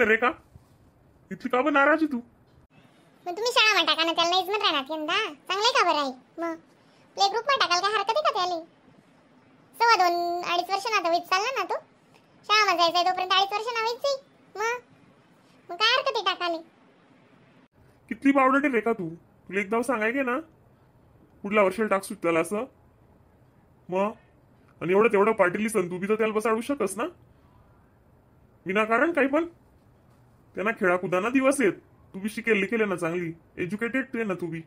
ना रे का इतली का बरं नाराज आहे तू? मग तुम्ही शाळा मा टाका ना त्याला, नाहीच म्हणत राहणार यंदा. चांगलं आहे का बरं आहे? मग प्ले ग्रुप मा टाकाल काय हरकत आहे का त्याला? 2.25 2.5 वर्ष ना आता होईत चालला ना तो, शाळा मा जायचा तोपर्यंत 2.5 वर्ष ना होईत जाई. मग मग काय हरकत आहे टाकाले? किती बावळट आहे रेखा तू, तुला एकदा सांगाय गे ना पुढल्या वर्षाला टाकसू त्याला असं. मग आणि एवढं तेवढं पाटील सण तू बी तर त्याला बसाडू शकस ना विनाकारण काही पण. त्यांना खेळाकुदाना दिवस येत, तू बी शिकेल लिखेल ना, चांगली एज्युकेटेड आहे ना तू बी.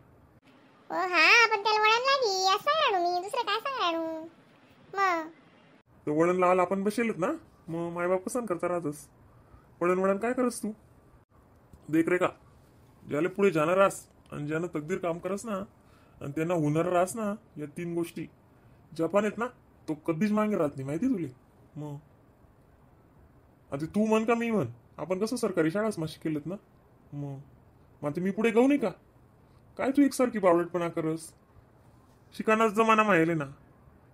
हो हा, पण त्याला वळण लागी असं सांगणार मी, दुसरं काय सांगणार? मग तर वळण लावायला आपण बसेलच ना, मग मायबाप पसंत करता राहतस. वळण वळण काय करस तू? देख रे का, ज्याला पुढे जाणार रास आणि ज्यानं तकदीर काम करस ना आणि त्यांना होणार रास ना, या 3 गोष्टी जपान आहेत ना तो कधीच मागे राहत नाही, माहिती तुले? मग आता तू म्हण का मी म्हण, आपण कसं सरकारी शाळाच मा शिकेलत ना. मग आता मी पुढे गाऊ नाही का? काय तू एकसारखी बावळटपणा करस? शिकानाच जमाना माहिले ना,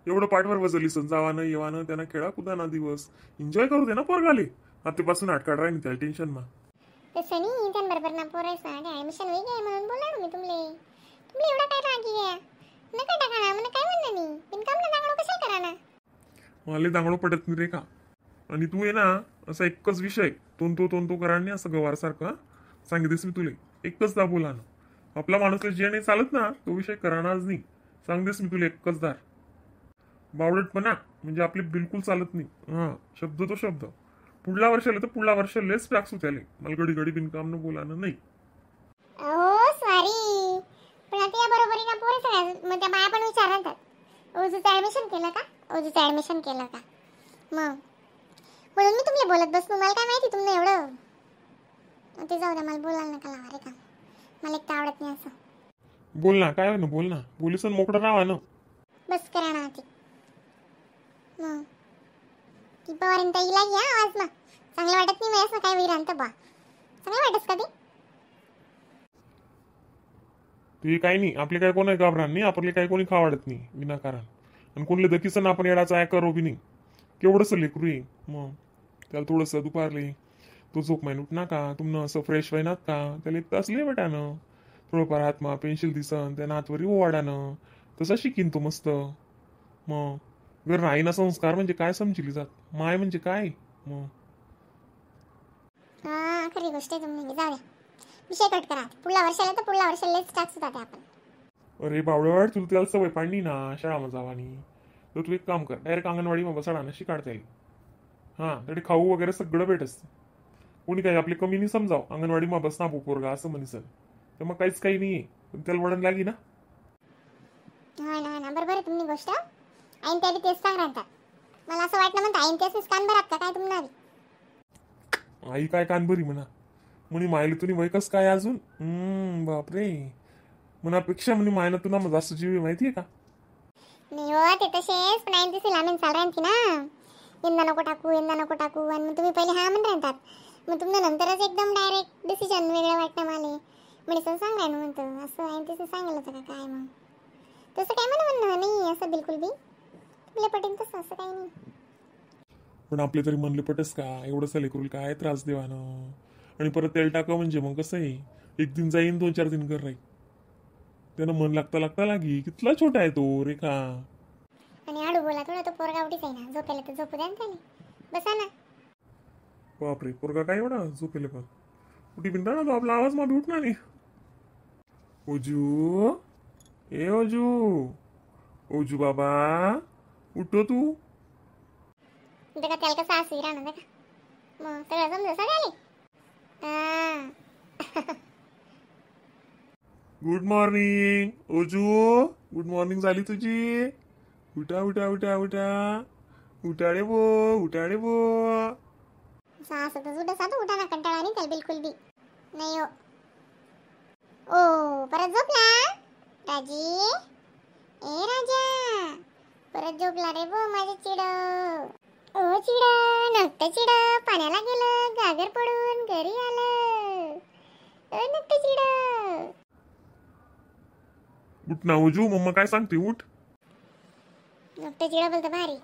एवढं पाठवर बसली सण जावानं येवानं, त्यांना खेळा कुदाना दिवस एन्जॉय करू दे ना पोरगाले. आतापासून आटकाड राहील त्याला टेन्शन मा. तसं नाही त्यांबरोबर ना पोरायचं ऍडमिशन होई गे म्हणून बोलणार मी तुमले. तुमले एवढा काय रागी गया? नका टाका ना, मला काय म्हणणं नाही, बिनकाम ना दांगडो कशाला करा ना? मला दांगडो पडत नाही रे का. आणि तू आहे ना असा एकच विषय तोंतो तोंतो करा असं गवारसारखं सांगितलेस मी तुले, एकच दा बोला ना. आपला माणूसला जे नाही चालत ना तो विषय कराणाच नाही, सांगतेस मी तुला एकच दार. बावळटपणा म्हणजे आपली बिलकुल चालत नाही. हां शब्द तो शब्द, पुढल्या वर्षाला तर पुढल्या वर्षाला लेच टाकसू त्याले, मला घडी घडी बिनकाम न बोलाणं नाही. हो सॉरी, पण आता या बरोबरी ना पोरे सगळ्या मग त्या बाया पण विचारतात, ओजूचं ऍडमिशन केलं का, ओजूचं ऍडमिशन केलं का? मग म्हणून मी तुम्हाला बोलत बसलो, मला काय माहिती तुमनं एवढं. ते जाऊ द्या, मला बोलायला नका लावा रे का, मला एक तर आवडत नाही असं. बोल ना, काय ना बोल ना, बोलीसन मोकळं राहा ना. बस करा ना ते. मग ती पवारीन ताईला घ्या आवाज मा, चांगलं वाटत नाही मला असं काय विरांत बा, चांगलं वाटत का ते? ते काही नाही, आपले काय कोणी घाबरणार नाही, आपले काय कोणी खावाडत नाही विनाकारण. आणि कोणले दकीसन आपण येडाचा आहे करो बी नाही, केवढंसं लेकरू आहे. मग त्याला थोडंसं दुपारले तो झोप माहीन उठना का, तुमनं असं फ्रेश व्हायनात का, त्याला एक तास लय बेटानं थोडंफार हातमा पेन्सिल दिसन त्या हातवरी ओवाडानं तसा शिकीन तो मस्त. मग घर आईना संस्कार म्हणजे काय समजिली जात, माय म्हणजे काय. मग हा खरी गोष्ट आहे तुम्ही, जाऊ द्या विषय कट करा. पुढल्या वर्षाला तर पुढल्या वर्षाला टाकू जाते आपण. अरे बावळट, तुला त्याला सवय पाडली ना शाळा जावानी, तर तू एक काम कर, डायरेक्ट अंगणवाडी मग बसाडा ना शिकाडता येईल. हां तरी खाऊ वगैरे सगळं भेटस, कोणी काही आपली कमी नाही समजाव, अंगणवाडी मग बस ना पोरगा असं म्हणीसन, तर मग काहीच काही नाही, पण त्याला वळण लागी ना. हा ना ना बरोबर आहे तुम्ही गोष्ट, आईन त्या तेच सांग राहतात मला असं वाटलं, म्हणता आईन तेच कान भरात का काय तुम्हाला? आई काय कान भरी म्हणा, म्हणे मायला तुम्ही वय कसं काय अजून, बापरे मनापेक्षा म्हणे मायना तुला मग जास्त जीव माहिती आहे का? नाही हो ते तसेच, पण आईन तसे लांबीन चाल राहते ना, यंदा नको टाकू यंदा नको टाकू, आणि मग तुम्ही पहिले हा म्हण राहतात, मग तुमचं नंतरच एकदम डायरेक्ट डिसिजन वेगळं वाटतं मला. म्हणजे सांग ना म्हणतो असं आईन तसं सांगितलं होतं का काय? मग तसं काय मला म्हणणं नाही असं बिलकुल बी, तुला पटेल तसं असं काही नाही. पण आपले तरी म्हणले पटस का, एवढं लेकरू काय त्रास देवानं, आणि परत तेल टाका म्हणजे मग कसं आहे, एक दिन जाईन 2-4 दिन घर राहील, त्यानं मन लागता लागता लागी, कितला छोटा आहे तो रेखा. आणि आडू बोला थोडा तो पोरगा उठीच आहे ना, झोपेला तर झोपू द्या ना त्याने, बसा ना. बापरे पोरगा काय एवढा झोपेले, पण उठी बिनता ना तो, आपला आवाज मग उठणार नाही. ओजू ए ओजू ओजू बाबा उठतो तू. देखा त्याला कसं हसू राहणार देखा, मग सगळं समजा सगळ्याले. गुड मॉर्निंग ओजू, गुड मॉर्निंग झाली तुझी? उठा उठा उठा उठा उठा रे बो उठा रे बो. असं तर उठा साधू उठा ना, कंटाळा नाही त्याला बिलकुल बी नाही. हो ओ परत झोपला राजी, ए राजा परत झोपला रे बो माझे चिड. ओ चिड नकट चिड पाण्याला गेलं गागर पडून घरी आलं. ओ नकट चिड उठ ना ओजू, मम्मा काय सांगते उठ. नकट चिड बोलतो भारी.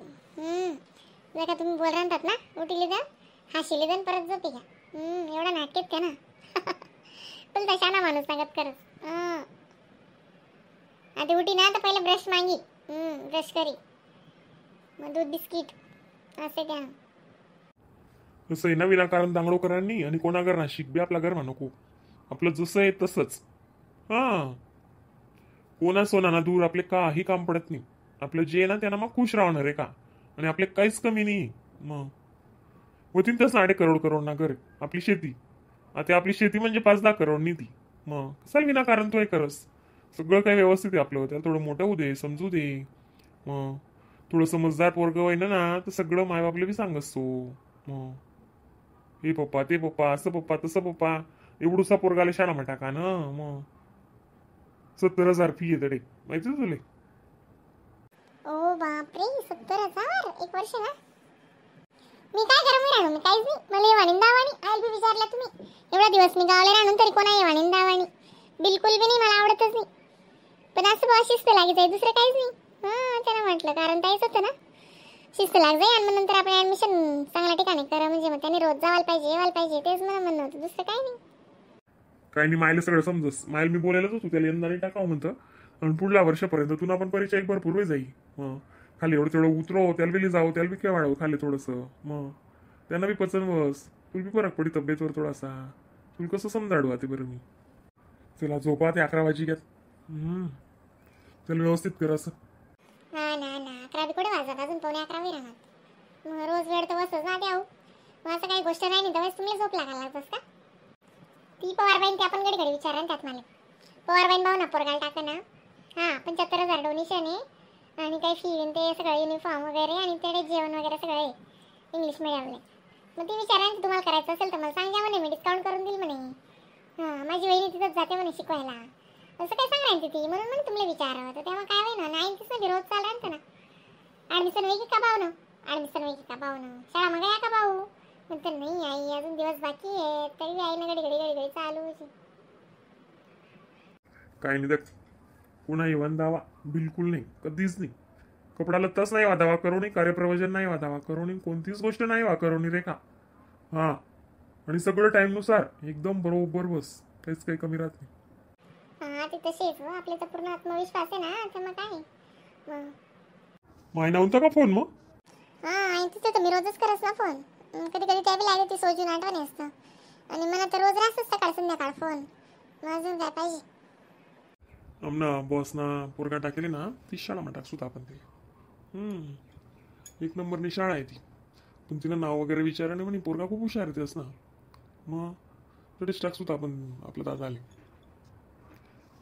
जर का तुम्ही बोल राहतात ना उठली जा हाशिले जाण परत झोपी घ्या. एवढा नाटकेत त्या ना. पण तशा ना माणूस सांगत करस. आता उठी ना तर पहिले ब्रश मागी, ब्रश करी, मग दूध बिस्किट असे त्या. तसं आहे ना, विनाकारण दांगडो करा नाही आणि कोणा ना शिक बी आपला घरमा नको, आपलं जसं आहे तसंच. हां, कोणा सोना ना दूर आपले काही काम पडत नाही. आपलं जे आहे ना त्यांना मग खुश राहणार आहे का, आणि आपले काहीच कमी नाही. मग होतीन तसं आडे करोड करोड ना कर आपली शेती. आता आपली शेती म्हणजे 5-10 करोड नाही ती. मग कसाल विनाकारण तो हे करस, सगळं काही व्यवस्थित आहे आपलं. त्याला थोडं मोठं होऊ दे, समजू दे. मग थोडं समजदार पोरगं होईना ना तर सगळं मायबापले बी सांगस तो. मग हे पप्पा ते पप्पा, असं पप्पा तसं पप्पा, एवढूसा पोरगाला शाळा मा टाका ना. मग 70,000 फी आहे तडे, माहिती तुले? ओ बापरे, 70,000 एक वर्ष ना? मी काय करू, मी राहणू मी काहीच नाही, मला येवाणी दावाणी आयल बी विचारला तुम्ही. एवढा दिवस मी गावाला राहणून तरी कोणा येवाणी दावाणी बिलकुल बी नाही, मला आवडतच नाही. पण असं बा शिस्त लागी जाई, दुसरं काहीच नाही. हां, त्यानं म्हटलं कारण ताईच होतं ना, शिस्त लाग जाई आणि मग नंतर आपण ॲडमिशन चांगल्या ठिकाणी करा, म्हणजे मग त्याने रोज जावायला पाहिजे येवायला पाहिजे, तेच मला म्हणणं होतं, दुसरं काही नाही. काही नाही, मायला सगळं समजस. मायल मी बोलायलाच होतो त्याला यंदा नाही टाकावं म्हणतं, आणि पुढल्या वर्षापर्यंत तुला आपण परिचय एक भरपूर वेळ जाई. मग खाली एवढं तेवढं उतरो, त्याला बी जाऊ, त्याला बी काय वाढवू खाली थोडंसं, मग त्यांना बी पचन बस, तुला बी फरक पडी तब्येतवर थोडासा. तुला कसं समजाडू आता बरं मी. चला झोपा ते 11 वाजी घ्यात. चल व्यवस्थित कर असं. हा ना ना, 11 बी कुठे वाजत, अजून 10:45 राहणार. मग रोज वेळ तर बसच ना द्याऊ, मग असं काही गोष्ट नाही तर तुम्हाला झोप लागायला लागतस का? ती पवारबाईन ते आपण घडी घडी विचारा ना त्यात मला. पवारबाईन भाऊ ना पोरगाला टाका ना. हां, 75,000 डोनेशन आहे आणि काही फी ते सगळं युनिफॉर्म वगैरे आणि ते जेवण वगैरे सगळं आहे इंग्लिश मिडियमला. मग ती विचारा ना तुम्हाला करायचं असेल तर मला सांगा म्हणे, मी डिस्काउंट करून देईल म्हणे. हां, माझी वहिनी तिथंच जाते म्हणे शिकवायला, असं काय सांगा ती, म्हणून म्हणे तुम्हाला विचारावं. तर तेव्हा काय होईना नाही तिथं रोज चालणार ना. ॲडमिशन होईल का भाऊ ना, ॲडमिशन होईल का भाऊ ना, शाळा मग या का भाऊ? म्हणते नाही आई अजून दिवस बाकी आहे, तरी आई ना घडी घडी घडी घडी चालू. काय नाही देख, पुन्हा येवान दावा बिलकुल नाही, कधीच नाही. कपडा लत्ताच नाही वादावा करू नाही, कार्यप्रवचन नाही वादावा करू नाही, कोणतीच गोष्ट नाही वा करू नाही रे का. हां, आणि सगळं टाईमनुसार एकदम बरोबर बस, काहीच काही कमी राहत नाही. हां ते तसेच हो, आपले तर पूर्ण आत्मविश्वास आहे ना, तर मग काय मग. माय नव्हता का फोन मग? हां आई तिथं तर मी रोजच करस ना फोन, कधी कधी त्या बी लागते ती सोजून आठवण असतं, आणि मला तर रोज राहतच सकाळ संध्याकाळ फोन, मग अजून काय पाहिजे? आमना बॉस ना पोरगा टाकेली ना ती शाळा मा टाकसू आपण ते. एक नंबरनी शाळा आहे ती, पण तिला नाव वगैरे विचारा नाही म्हणे, पोरगा खूप हुशार आहे तेच ना. मग तरीच टाकसू आपण आपलं दादा आले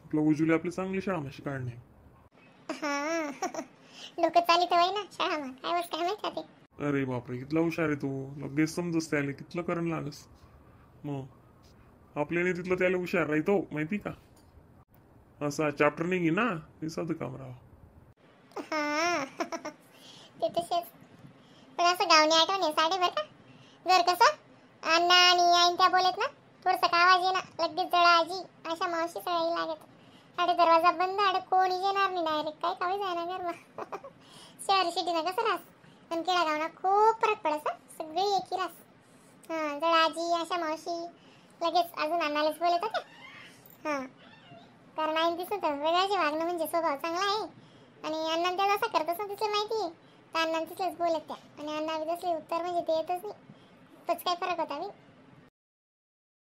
आपलं उजूले आपली चांगली शाळा माशी काढणे. हां डोकं चालित होय ना शाळा मग काय बस काय माहिती ते. अरे बापरे, कितला हुशार आहे तो, लगेच समजस त्याला कितलं करण लागस. मग आपल्याने तिथलं त्याला हुशार राहतो माहिती का, असा चॅप्टर नाही ना ते साधं काम राहा. हां ते तसेच, पण असं गावने आठवण आहे साडे बरं का. जर कसं अण्णा आणि आईन त्या बोलत ना, थोडंसं का आवाज येणार लगेच जळा आजी अशा मावशी सगळ्या लागत. अरे दरवाजा बंद, अरे कोणी येणार नाही डायरेक्ट, काय कावी जाणार घर मग. शहर सिटीना कसं रास आणि खेडागावना खूप फरक पडस, सगळी एकी रास. हां जळा आजी अशा मावशी लगेच अजून अण्णालाच बोलत होत्या. हां कारण आईन दिसत होतं वेगळ्याचे वागणं म्हणजे स्वभाव चांगला आहे, आणि अण्णा त्या जसं करतच ना तिथलं माहिती आहे, तर अण्णा तिथलेच बोलत त्या, आणि अण्णा बी तसले उत्तर म्हणजे ते येतच नाही, खूपच काय फरक होता मी.